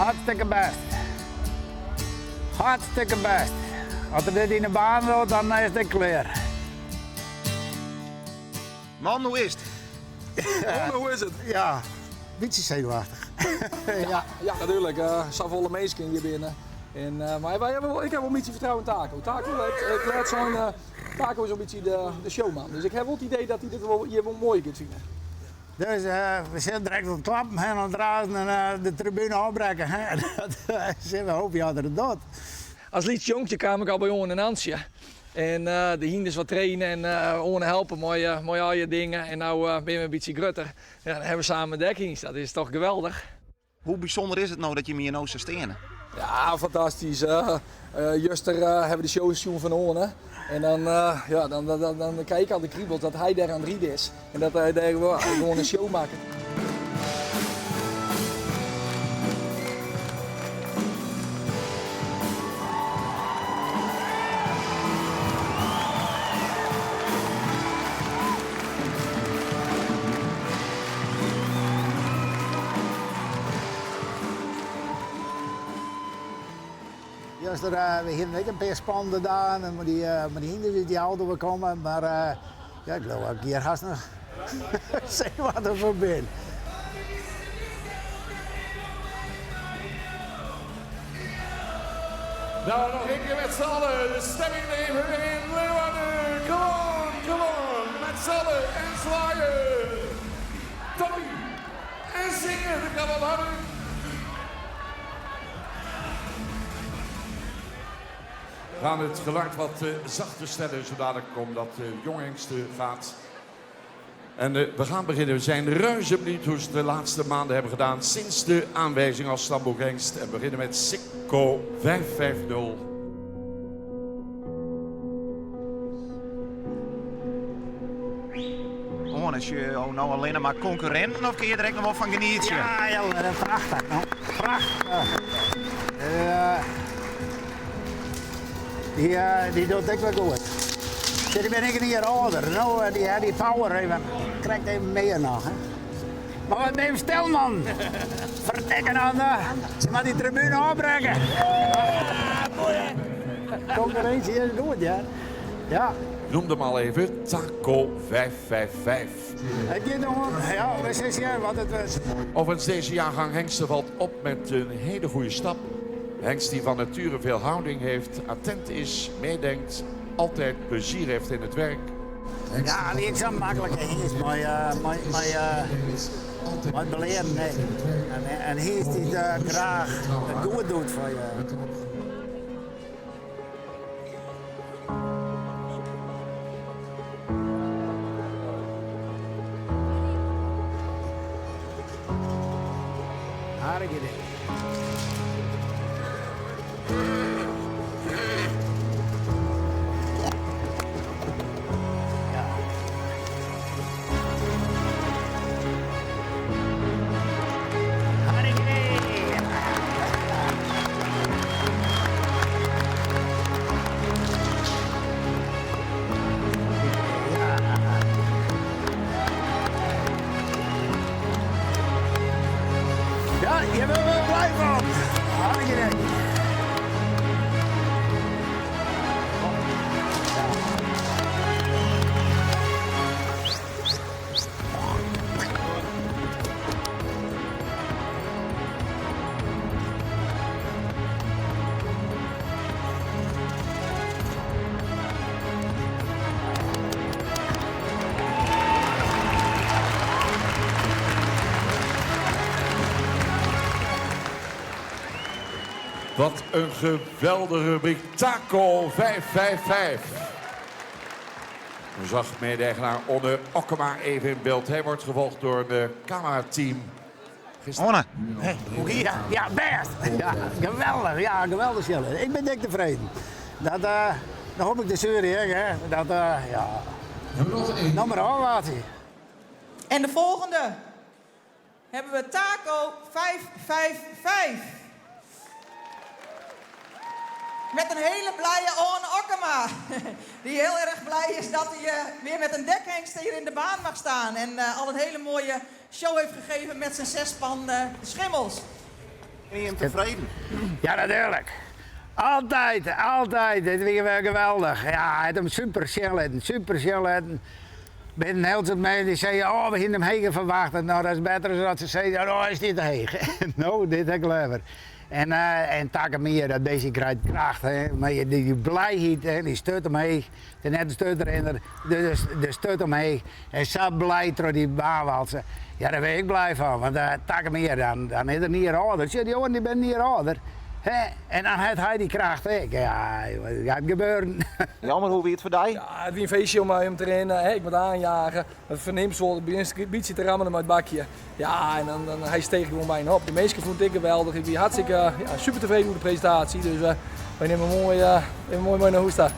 Hartstikke bêst. Hartstikke bêst. As er dit yn de baan docht, dan is it klear. Man, hoe is it? Man, hoe is it? Ja, bytsje senuwachtich. Ja, ja, natuerlik. Safolle minsken hjir binne. En, mar wy hawwe wol, ik ha wol in bytsje fertrouwen yn Taco. Taco, it lêst sein, Taco is in bytsje de showman. Dus ik ha wol it idee dat hy dit wol, hjir wol moai giet fine. Dus we sille direkt wat klappen en dan razen en de tribune ôfbrekke. Dat sille we hoopje dat er it docht. As lyts jonkje kaam ik al by Oane en Antsje. En de hynders wat trainen en Oane helpen mei mei al je dingen. En no binne we in bytsje grutter. Ja, dan hawwe we samen dekhynst. Dat is toch geweldich. Hoe bysûnder is it no dat jimme hjir no sa steane? Ja, fantastysk. Juster hawwe we de show sjoen fan Oane. En dan, ja, dan, dan, dan krij ik al de kribels dat hy dêr oan it riden is. En dat hy dêr gewoan in show makket. Juster, we hienen ek in pear spannende dagen mei dy, mei dy hynders út dy auto bekommen, mar ja, ik leau dat ik hjir hast noch senuwachtich foar bin. Nou, noch in kear met z'n allen. De stemming even in Leeuwarden. Come on, come on. Met z'n allen en zwaaien. Tommy. En zingen, dat kan wel harder. We gaan het geluid wat zachter stellen, zo dadelijk omdat de jonghengste gaat. En we gaan beginnen. We zijn reuze benieuwd hoe ze het de laatste maanden hebben gedaan sinds de aanwijzing als stamboekhengst. En we beginnen met Sikko 550. Oane, is je no allinne mar konkurrinten of kin je der ek noch wol fan genietsje? Ja, ja, prachtich. No. Prachtich. Dy, dy docht ek wer goed. Sjoch, dy bin ek in jier âlder. No, dy hat dy power even, krekt even mear noch. Hè. Mar wat even stil, man. Ferdikke dan. Se moat dy tribune ôfbrekke. Konkurrinsje is goed, ja. Ja. Noemde hem al even, Taco 555. Het giet oan, ja, we sille sjen wat it wurdt. Overigens, deze jaargang Hengsten valt op met een hele goede stap. Hengst die van nature veel houding heeft, attent is, meedenkt, altijd plezier heeft in het werk. Ja, wie ek sa'n maklike hynst mei, mei, mei, mei belearen. Nee. En, en hynst dy't graach it goed doet foar je. Harkje dit. Ja. Ja, je bent er blij van. Hartstikke. Wat een geweldige rubriek. Taco 555. U zag mede-eigenaar Onne Okkema even in beeld. Hij wordt gevolgd door de camerateam. Onne. Hey, hoe gie dat? Ja, bêst. Ja, geweldich. Ja, geweldich Jelle. Ik bin dik tefreden. Dat, uh, dan hoop ik de jury ek, hè. Dat, uh, ja. No mar ôfwachtsje. En de volgende hebben we Taco 555. Met een hele blije Oane Okkema. Die heel erg blij is dat hij weer met een dekhengst hier in de baan mag staan. En al een hele mooie show heeft gegeven met zijn zespan schimmels. Binne jim tefreden? Ja, natuurlijk. Altijd, altijd. Dit wie wer geweldich. Ja, hy hat him super sjen litten, super sjen litten. Binne in hiel soad minsken dy sizze, oh, we hiene him heger ferwachte. No, dat is better as dat se sizze, oh, hy stiet te heech. No, dit ha ik leaver. En, en takom jier, dat bistje krijt kracht. Hè. Mar dy blijheid, hè, dy sturt omheech. It is net in sturtrinner, dus de sturt omheech. En sa blij troch dy baan walse. Ja, dêr bin ik blij fan, want takom jier dan, dan is er in jier âlder. Sjoch, dy oaren dy binne in jier âlder. Hè? En dan hat hy dy kracht ek. Ja, wat gaat gebeuren. Jelmer, hoe wie it foar dy? Ja, it wie in feestje om mei him te rinnen. Hè. Ik moat oanjage. It fernimst wol, it begjint in bytsje te rammelen mei it bakje. Ja, en dan, dan hy steeg gewoan byna op. De minsken fûnen it ek geweldich. Ik wie hartstikke ja, super tefreden oer de presintaasje. Dus wy nimme moai, uh, moai mei nei hûs ta.